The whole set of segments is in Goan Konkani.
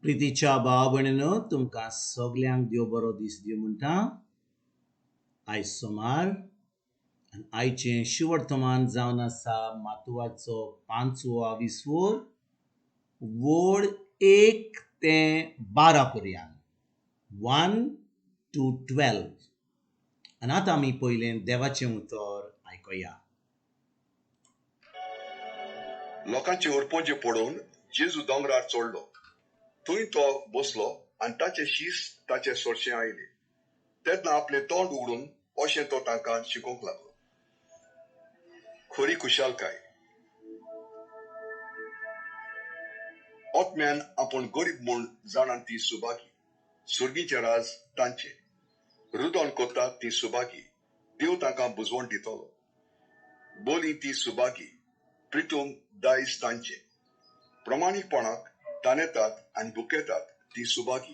प्रितीच्या भाव भयणीनो, तुमकां सगल्यांक देव बरो दीस दिवं म्हणटा. आयज सोमार आनी आयचें शिवर्तमान जावन आसा मातुवाचो पांचवो आविस्वोर, वड 1 ते 12 पर्यंत, 1 to 12. आनी आतां आमी पयलें देवाचें उतर आयकुया. लोकांचे उरपोंजे पळोवन जेजू दोंगरार चडलो. थंय तो बसलो आनी ताचे शीस ताचे सोरशें आयले. तेन्ना आपलें तोंड उगडून अशें तो तांकां शिकोवंक लागलो. खरी खुशालकाय. आत्म्यान आपूण गरीब म्हूण जाणान ती सुभागी, सुर्गीचें राज तांचें. रुदोन करतात ती सुभागी, देव तांकां बुजवण दितलो. बोली ती सुभागी, प्रितूम दायज तांचें. प्रमाणीकपणाक तानेतात आनी दुखेतात ती सुभागी,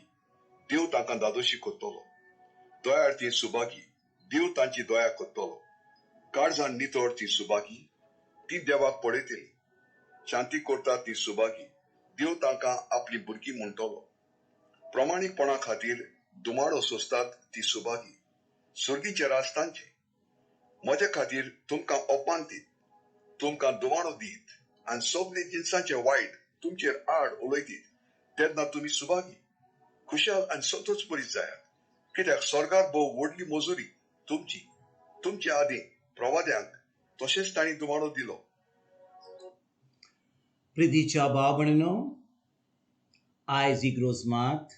देव तांकां दादोशी करतलो. दयाळ ती सुभागी, देव तांची दया करतलो. काळजान नितळ ती सुभागी, ती देवाक पळयतली. शांती करतात ती सुभागी, देव तांकां आपली भुरगीं म्हणटलो. प्रमाणीकपणा खातीर दुमाडो सोंसतात ती सुभागी, सुर्गीचें राज तांचें. म्हजे खातीर तुमकां अपमान दीत, तुमकां दुमाडो दीत आनी सगळे जिनसांचें वायट तुमचेर आड उलयतीत तेन्ना तुमी सुभागी, खुशाल आनी संतोष बरीच जायात. कित्याक स्वर्गार भोव व्हडली मजुरी तुमची. तुमचे आदीं प्रवाद्यांक तशेंच तांणी दुमाडो दिलो. प्रितीच्या भाव भयणीनो, आयज इग्रोज मात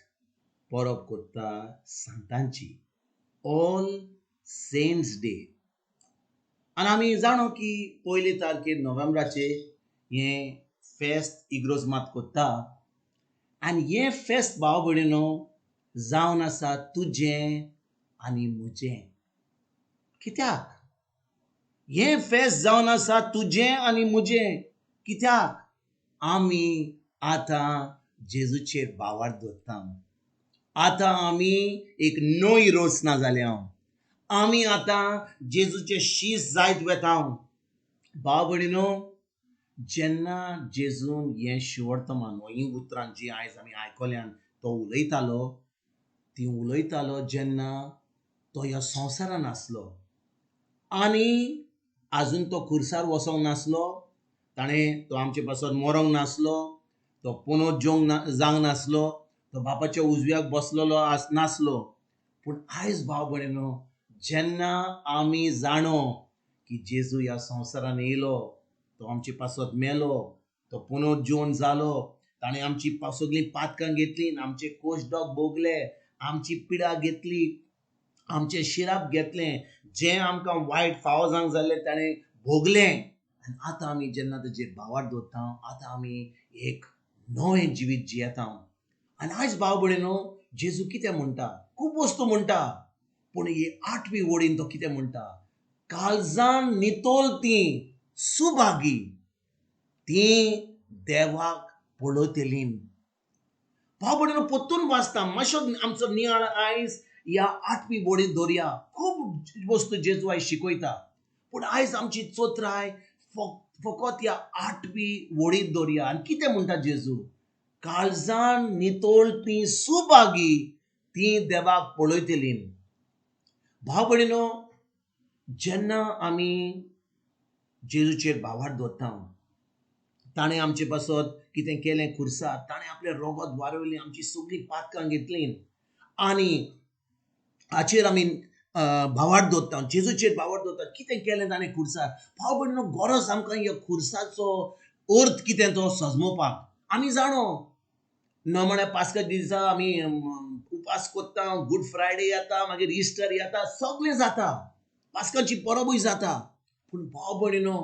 परब करता सांतांची, ऑल सेंट्स डे. आनी आमी जाणो की पयले तारखेर नोव्हेंबराचे हें फेस्त इग्रोज मात करता. आनी हें फेस्त भाव भयणीनो जावन आसा तुजें आनी म्हजें. कित्याक हें फेस्त जावन आसा तुजें आनी म्हजें? कित्याक आमी आतां जेजूचेर भावार्थ दवरता. आतां आमी एक नवी रचना जाल्या. आमी आतां जेजूचे शीस जायत वेता. भाव भयणीनो, जेन्ना जेजून हें शिवर्तमान हीं उतरां जीं आयज आमी आयकल्यान तो उलयतालो, ती उलयतालो जेन्ना तो ह्या संवसारान आसलो आनी आजून तो खुर्सार वचोंक नासलो, ताणें तो आमचे पासत मरोंक नासलो, तो पुनोत जेवंक जावंक नासलो, तो बापाच्या उजव्याक बसलेलो नासलो. पूण आयज भाव भयणीनो, जेन्ना आमी जाणो की जेजू ह्या संवसारान येयलो, तो आमचे पासत मेलो, तो पुनोत जेवन जालो, ताणें आमची सगळीं पातकां घेतली, आमचे कोशडोक भोगले, आमची पिडा घेतली, आमचें शिराप घेतलें, जें आमकां वायट फावो जावंक जाल्लें ताणें भोगलें. आनी आतां आमी जेन्ना ताजेर भावार्थ दवरता, आतां आमी एक नवें जिवीत जियेता. आनी आयज भाव भयणीनो, जेजू कितें म्हणटा? खूब वस्तू म्हणटा, पूण ही आठवी वडीन तो कितें म्हणटा? काळजान नितोल ती सुभागी, ती देवाक पळयतली. भाव भयणीनो, परतून वाचता मातसो आमचो नियाळ आयज ह्या आठवी वडीन दवरया. खूब वस्तू जेजू आयज शिकयता, पूण आयज आमची चोत्राय फकत ह्या आठवी वडीत दवरया. आनी कितें म्हणटा जेजू? काळजान नितोल ती सुभागी, ती देवाक पळयतली. भाव भयणीनो, जेन्ना आमी जेजूचेर भावार्थ दवरता, ताणें आमचे पासत कितें केलें खुर्सार, ताणें आपलें रोगत वारयलें, आमची सगळीं पातकां घेतलीं आनी हाचेर आमी भावार्थ दवरता, जेजूचेर भावार्थ दवरता. कितें केलें ताणें खुर्सार? भाव भयणीनो, गरज आमकां ह्या खुर्साचो अर्थ कितें तो सजमोवपाक. आमी जाणो न म्हळ्यार पास्का दिसा आमी उपास करता, गुड फ्रायडे येता, मागीर इस्टर येता, सगळें जाता, पास्काची परबूय जाता. पूण भाव भयणीनो,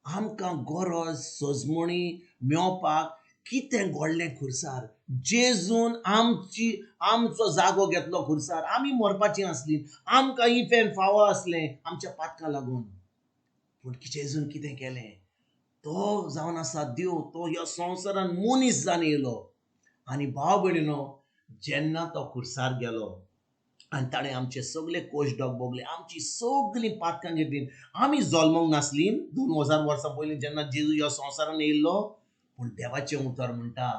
आमकां गरज सजमणी मेवपाक कितें घडलें खुर्सार? जेजून आमचो जागो घेतलो खुर्सार. आमी मरपाचीं आसलीं, आमकां इफेन फावो आसलें आमच्या पातकां लागून. पूण जेजून कितें केलें? तो जावन आसा देव, तो ह्या संवसारान मनीस जावन येयलो. आनी भाव भयणीनो, जेन्ना तो खुर्सार गेलो आनी ताणें आमचे सगळे कोशडोक भोगले, आमची सगळीं पातकां घेतलीं. आमी जल्मोंक नासलीं 2000 वर्सां पयलीं जेन्ना जेजू ह्या संवसारान येयल्लो, पूण देवाचें उतर म्हणटा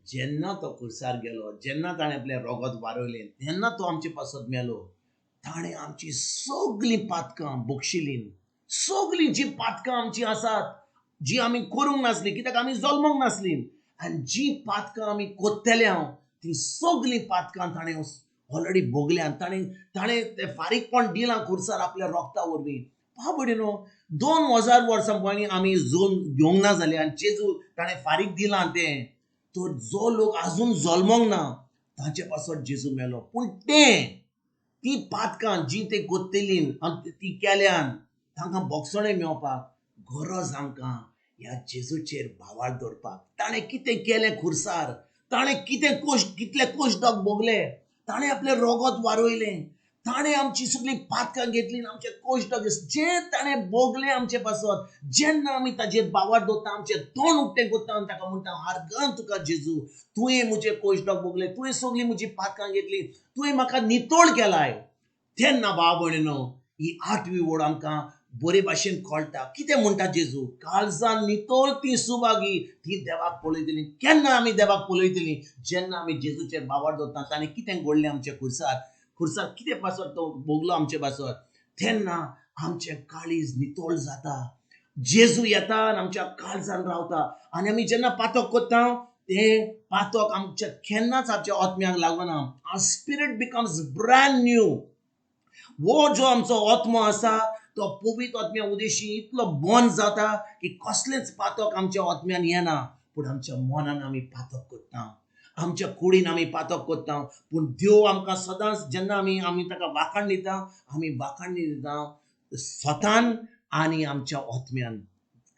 जेन्ना तो खुर्सार गेलो, जेन्ना ताणें आपलें रोगत वारयलें, तेन्ना तो आमचे पासत मेलो. ताणें आमची सगळीं पातकां बक्षिलीं. सगळीं जीं पातकां आमचीं आसात, जी आमी करूंक नासली, कित्याक आमी जल्मूंक नासली, आनी जी पातकां आमी कोत्तले हांव, ती सगळीं पातकां ताणें ऑलरेडी भोगल्यान. ताणें ताणें तें फारीकपण दिलां खुर्सार आपल्या रोगता वरवीं. बाबडे न्हू, 2000 वर्सां पयलीं आमी जल्म घेवंक ना जाल्यार आनी जेजू ताणें फारीक दिलां तें, तर जो लोक आजून जल्मोंक ना तांचे पासत जेजू मेलो. पूण तें ती पातकां जी ते कोत्तेलीं आनी ती केल्यान, तांकां बोगसणें मेवपाक गरज आमकां ह्या जेजूचेर भावार्थ दवरपाक. ताणें कितें केलें खुर्सार, ताणें कितें कश्ट, कितले कश्ट भोगले, ताणें आपलें रोगत वारयलें, ताणें आमची सगळीं पातकां घेतली, आमचे कश्ट जे ताणें भोगले आमचे पासत. जेन्ना आमी ताजेर भावार्थ दवरता, आमचें तोंड उक्तें करता आनी ताका म्हणटा, आर्गां तुका जेजू, तुवें म्हजे कश्ट भोगले, तुवें सगळीं म्हजी पातकां घेतली, तुवें म्हाका नितळ केलाय. तेन्ना भाव भयणीनो, ही आठवी ओळ आमकां बरे भाशेन कळटा. कितें म्हणटा जेजू? काळजान नितळ ती सुभागी, ती देवाक पळयतली. केन्ना आमी देवाक पळयतली? जेन्ना आमी जेजूचेर भावार्थ दवरता. ताणें कितें घडलें आमच्या खुर्सार, खुर्सार कितें पासत तो भोगलो आमचे पासत, तेन्ना आमचें काळीज नितळ जाता. जेजू येता आनी आमच्या काळजान रावता. आनी आमी जेन्ना पातक करता, तें पातक आमच्या केन्नाच आमच्या आत्म्याक लागना. Our spirit becomes brand new. वो जो आमचो आत्मो आसा, तो पवित्र आत्म्या उदेशी इतलो बंद जाता की कसलेंच पातक आमच्या आत्म्यान येना. पूण आमच्या मनान आमी पातक करता, आमच्या कुडीन आमी पातक करता. पूण देव आमकां सदांच जेन्ना आमी ताका वाखाण दिता, आमी वाखाण दिता स्वतान आनी आमच्या आत्म्यान.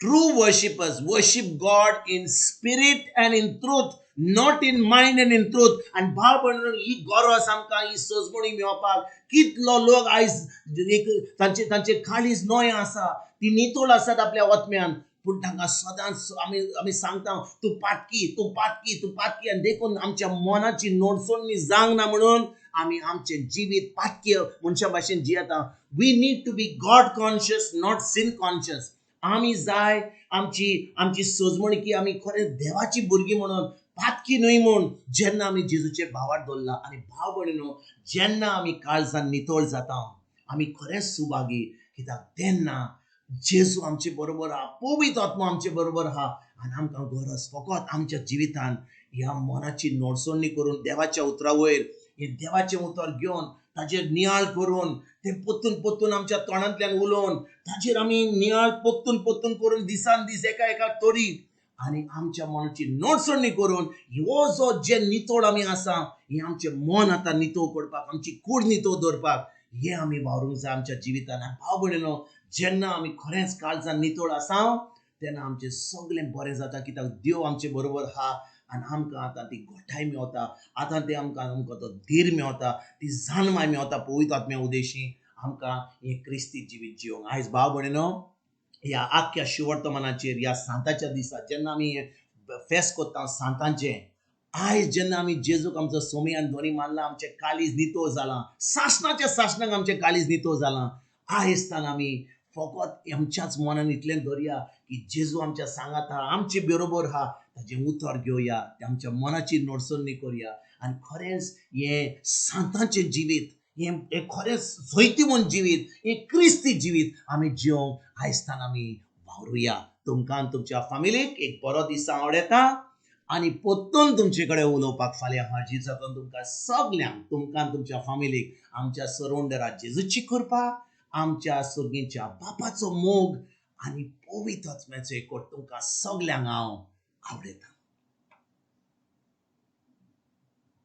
True worshippers worship God in spirit and in truth, not in mind and in truth. आनी भाव भयणीनो, ही गरज आमकां ही सजमणी मेळपाक. कितलो लोक आयज एक तांचे तांचे काळीज नवें आसा, ती नितळ आसात आपल्या आत्म्यान, पूण तांकां सदांच आमी सांगता, तूं पातकी, तूं पातकी, तूं पातकी. आनी देखून आमच्या मनाची नडसणी जावंक ना म्हणून आमी आमचें जिवीत पातकी मनशा भाशेन जियेता. We need to be God conscious, not sin conscious. आमी जाय आमची सजमणी की आमी खरें देवाची भुरगीं म्हणून, पातकी न्हय म्हूण. जेन्ना आमी जेजूचेर भावार्थ दवरला, आनी भाव भयणीनो, जेन्ना आमी काळजान नितळ जाता, आमी खरेंच सुभागी, कित्याक तेन्ना जेजू आमचे बरोबर आहा, पवित्र आत्मा आमचे बरोबर आहा. आनी आमकां गरज फकत आमच्या जिवितान ह्या मनाची नडसणी करून, देवाच्या उतरा वयर हें देवाचें उतर घेवन, ताजेर नियाळ करून, तें पोत्तून पोत्तून आमच्या तोंडांतल्यान उलोवन, ताजेर आमी नियाळ पोत्तून पोत्तून करून दिसान दीस एका एका तरी, आनी आमच्या मनाची नडसणी करून, हो जो जे नितळ आमी आसा, हें आमचें मन आतां नितळ करपाक, आमची कूड नितळ दवरपाक, हें आमी वावरूंक जाय आमच्या जिवितान. आनी भाव भयणीनो, जेन्ना आमी खरेंच काळजान नितळ आसा, तेन्ना आमचें सगळें बरें जाता, कित्याक देव आमचे बरोबर आहा. आनी आमकां आतां ती घटाय मेवता, आतां ते आमकां तो धीर मेवता, ती जाणमाय मेवता पवित्र आत्म्या उदेशी आमकां हें क्रिस्ती जिवीत जिवंक. आयज भाव भयणीनो, ह्या आख्ख्या शिवर्तमानाचेर, ह्या सांताच्या दिसा जेन्ना आमी फेस्त करता सांतांचें, आयज जेन्ना आमी जेजूक आमचो सोमी आनी धनी मानला, आमचें काळीज नितळ जालां, सासणाच्या सासणाक आमचें काळीज नितळ जालां. आयज आमी फकत आमच्याच मनान इतलें धरया की जेजू आमच्या सांगात आहा, आमचे बरोबर आहा. ताजें उतर घेवया, आमच्या मनाची नडसणी करया, आनी खरेंच हें सांतांचें जिवीत, हें खरेंच जैतिवंत जिवीत, हें क्रिस्ती जिवीत आमी जिवंक आयजतान आमी वावरुया. तुमकां आनी तुमच्या फामिलीक एक बरो दीस आवडटा आनी पोत्तून तुमचे कडेन उलोवपाक फाल्यां हाजीर जाता. तुमकां सगल्यांक, तुमकां आनी तुमच्या फामिलीक आमच्या सरोंडरा जेजूची कृपा, आमच्या सर्गीच्या बापाचो मोग आनी पवित्र आत्म्याचो एकवट तुमकां सगल्यांक हांव आवडयता.